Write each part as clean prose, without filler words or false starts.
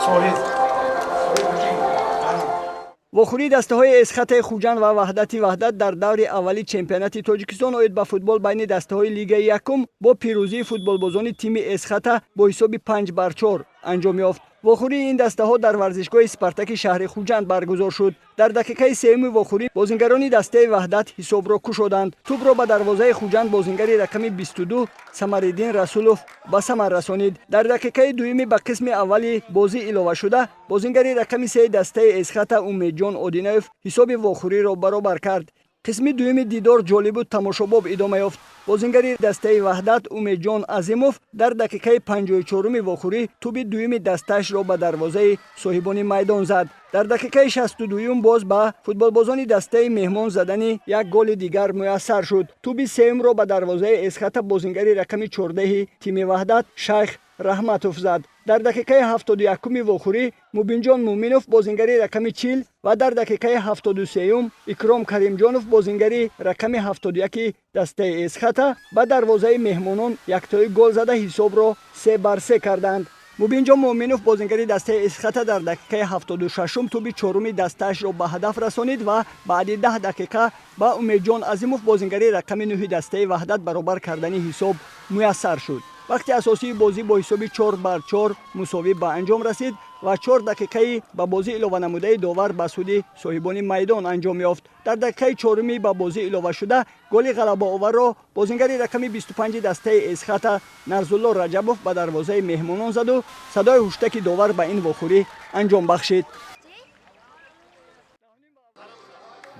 Соҳиб. Вохӯрии дастаҳои Эсхатаи Хуҷанд ва Ваҳдати Ваҳдат дар даври аввали чемпионати Тоҷикистон оид ба футбол байни дастаҳои Лигаи якум бо пирӯзии футболбозони тими Эсхата бо ҳисоби 5-4 анҷом ёфт. Вохӯрии ин дастаҳо дар варзишгоҳи Спартаки шаҳри Хуҷанд баргузор шуд. Дар дақиқаи сеюми вохӯрӣ бозингарони дастаи Ваҳдат ҳисобро кушоданд. Тӯбро ба дарвозаи Хуҷанд бозингари рақами 22 Самариддин Расулов ба самар расонид. Дар дақиқаи дуюми ба қисми аввали бозӣ иловашуда бозингари рақами сеи дастаи Эсхата Умедҷон Одинаев ҳисоби вохӯриро баробар кард. Қисми дуюми дидор ҷолибу тамошобоб идома ёфт. Бозингари дастаи Ваҳдат Умедҷон Азимов дар дақиқаи 54-уми вохӯрӣ тӯби дуюми дастаашро ба дарвозаи соҳибони майдон зад. Дар дақиқаи 62-юм боз ба футболбозони дастаи меҳмон задани як голи дигар муяссар шуд. Тӯби сеюмро ба дарвозаи Эсхата бозингари рақами 14-и тими Ваҳдат Шайх Раҳматов зад. Дар дақиқаи 71-уми вохӯрӣ Мубинҷон Муъминов, бозингари рақами 40, ва дар дақиқаи 73-юм Икром Каримҷонов, бозингари рақами 71-и дастаи Эсхата, ба дарвозаи меҳмонон яктои гол зада, ҳисобро 3-3 карданд. Мубинҷон Муъминов, бозингари дастаи Эсхата, дар дақиқаи 76-ум тӯби чоруми дастаашро ба ҳадаф расонид ва баъди 10 дақиқа ба Умедҷон Азимов, бозингари рақами нӯҳи дастаи Ваҳдат, баробар кардани ҳисоб муяссар шуд. Вақти асосии бозӣ бо ҳисоби 4-4 мусовӣ ба анҷом расид ва 4 дақиқаи ба бозӣ илова намудаи довар ба суди соҳибони майдон анҷом ёфт. Дар дақиқаи чоруми ба бозӣ иловашуда голи ғалабаоварро бозингари рақами 25 дастаи Эсхата Нарзулло Раҷабов ба дарвозаи меҳмонон заду садои ҳуштаки довар ба ин вохӯрӣ анҷом бахшид.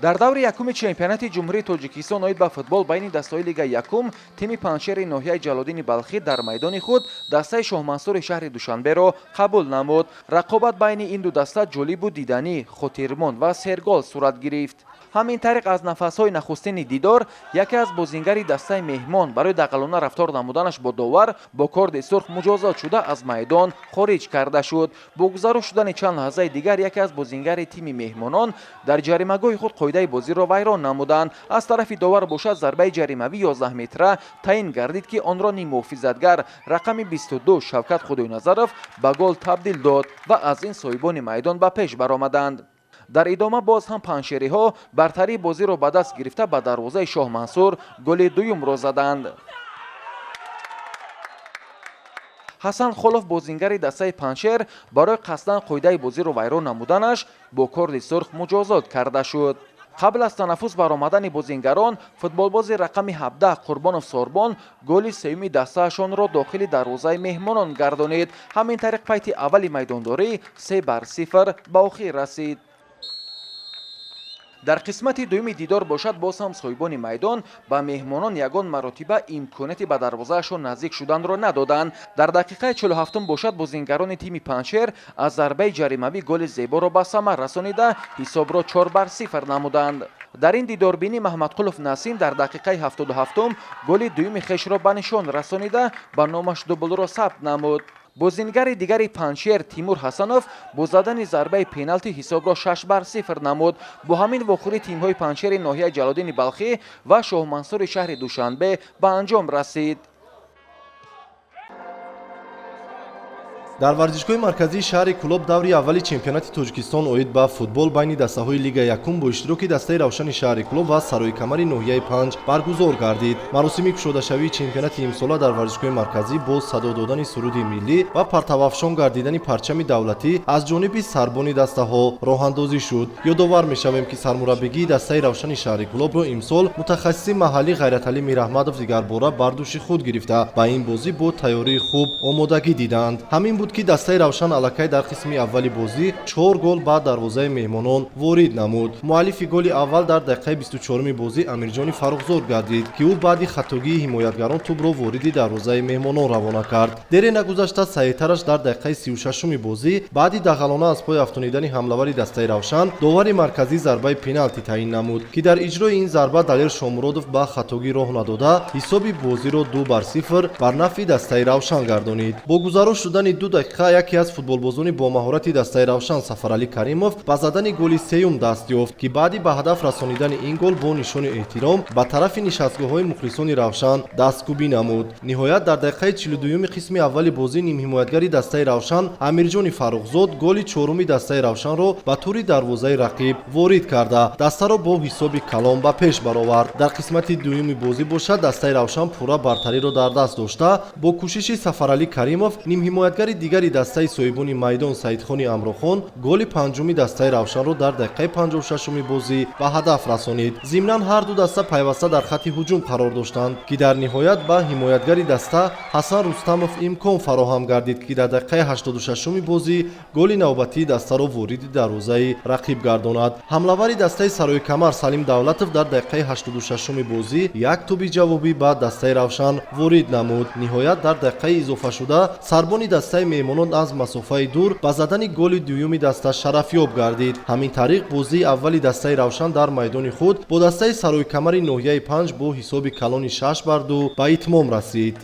Дар даври якуми чемпионати Ҷумҳурии Тоҷикистон оид ба футбол байни дастаҳои Лигаи якум тими Панҷшери ноҳияи Ҷалолиддини Балхӣ дар майдони худ дастаи Шоҳмансури шаҳри Душанберо қабул намуд. Рақобат байни ин ду даста ҷолибу диданӣ, хотирмон ва сергол сурат гирифт. Ҳамин тариқ, аз нафасҳои нахустини дидор яке аз бозингари дастаи меҳмон барои дағалона рафтор намуданаш бо довар бо корди сурх муҷозот шуда, аз майдон хориҷ карда шуд. Бо гузаро шудани чанд лаҳзаи дигар яке аз бозингари тими меҳмонон дар ҷаримагоҳи худ қоидаи бозиро вайрон намуданд. Аз тарафи довар бошад, зарбаи ҷаримавӣ 11 метра таъин гардид, ки онро ниммуҳофизатгар рақами 22 Шавкат Худойназаров ба гол табдил дод ва аз ин соҳибони майдон ба пеш баромаданд. Дар идома боз ҳам панҷшериҳо бартарии бозиро ба даст гирифта, ба дарвозаи Шоҳмансур голи дуюмро заданд. Ҳасан Холов, бозингари дастаи Панҷшер, барои қасдан қоидаи бозиро вайрон намуданаш бо корди сурх муҷозот карда шуд. Қабл аз танаффус баромадани бозингарон футболбози рақами 17 Қурбонов Сорбон голи сеюми дастаашонро дохили дарвозаи меҳмонон гардонид. Ҳамин тариқ, пайти аввали майдондорӣ 3-0 ба охир расид. Дар қисмати дуюми дидор бошад, боз ҳам соҳибони майдон ба меҳмонон ягон маротиба имконияти ба дарвозаашон наздик шуданро надоданд. Дар дақиқаи 47-ум бошад, бозингарони тими Панҷшер аз зарбаи ҷаримавӣ голи зеборо ба самар расонида, ҳисобро 4-0 намуданд. Дар ин дидорбинӣ Маҳмадқулов Насим дар дақиқаи 77-ум голи дуюми хешро ба нишон расонида, ба номаш дублро сабт намуд. Бозингари дигари Панҷшер Тимур Ҳасанов бо задани зарбаи пеналти ҳисобро 6-0 намуд. Бо ҳамин вохӯрӣ тимҳои Панҷшери ноҳияи Ҷалолиддини Балхӣ ва Шоҳмансури шаҳри Душанбе ба анҷом расид. Дар варзишгоҳи марказии шаҳри Кӯлоб даври аввали чемпионати Тоҷикистон оид ба футбол байни дастаҳои Лига якум бо иштироки дастаи Равшани шаҳри Кӯлоб ва Сарои Камари ноҳияи Панҷ баргузор гардид. Маросими кушодашавии чемпионати имсола дар варзишгоҳи марказӣ бо садо додани суруди миллӣ ва партавафшон гардидани парчами давлатӣ аз ҷониби сарбони дастаҳо роҳандозӣ шуд. Ёдовар мешавем, ки сармураббигии дастаи Равшани шаҳри Кӯлобро имсол мутахассиси маҳаллӣ Ғайраталӣ Мираҳмадов дигарбора бар дӯши худ гирифта, ба ин бозӣ бо тайёрии хуб омодагӣ диданд. Ҳамин буд, ки дастаи Равшан аллакай дар қисми аввали бозӣ чор гол ба дарвозаи меҳмонон ворид намуд. Муаллифи голи аввал дар дақиқаи 24-уми бозӣ Амирҷони Фаррухзод гардид, ки ӯ баъди хатогии ҳимоятгарон тӯбро вориди дарвозаи меҳмонон равона кард. Дере нагузашта саҳиҳтараш дар дақиқаи 36-уми бозӣ баъди дағалона аз пой афтонидани ҳамлавари дастаи Равшан довари марказӣ зарбаи пеналти таъин намуд, ки дар иҷрои ин зарба Далер Шомуродов ба хатогӣ роҳ надода, ҳисоби бозиро 2-0 бар нафъи дастаи Равшан гардонид. Бо гузаро шудани ду дақиқа яке аз футболбозони бомаҳорати дастаи Равшан Сафаралӣ Каримов ба задани голи сеюм даст ёфт, ки баъди ба ҳадаф расонидани ин гол бо нишони эҳтиром ба тарафи нишастгоҳҳои мухлисони Равшан дасткӯбӣ намуд. Ниҳоят, дар дақиқаи 42-юми қисми аввали бозӣ нимҳимоятгари дастаи Равшан Амирҷони Фаррухзод голи чоруми дастаи Равшанро ба тури дарвозаи рақиб ворид карда, дастаро бо ҳисоби калон ба пеш баровард. Дар қисмати дуюми бозӣ бошад, дастаи Равшан пурра бартариро дар даст дошта, бо кӯшиши Сафаралӣ Каримов нимҳимоятгари дигари дастаи соҳибони майдон Саидхони Амрохон голи панҷуми дастаи Равшанро дар дақиқаи 56-уми бозӣ ба ҳадаф расонид. Зимнан, ҳар ду даста пайваста дар хатти ҳуҷум қарор доштанд, ки дар ниҳоят ба ҳимоятгари даста Ҳасан Рустамов имкон фароҳам гардид, ки дар дақиқаи 86-уми бозӣ голи навбатии дастаро вориди дарвозаи рақиб гардонад. Ҳамлавари дастаи Сарои Камар Салим Давлатов дар дақиқаи 86-уми бозӣ як тӯби ҷавобӣ ба дастаи Равшан ворид намуд. Ниҳоят, дар дақиқаи изофашуда сарбони дастаи меҳмонон аз масофаи дур ба задани голи дуюми даста шарафёб гардид. Ҳамин тариқ, бозии аввали дастаи Равшан дар майдони худ бо дастаи Сарои Камари ноҳияи Панҷ бо ҳисоби калони 6-2 ба итмом расид.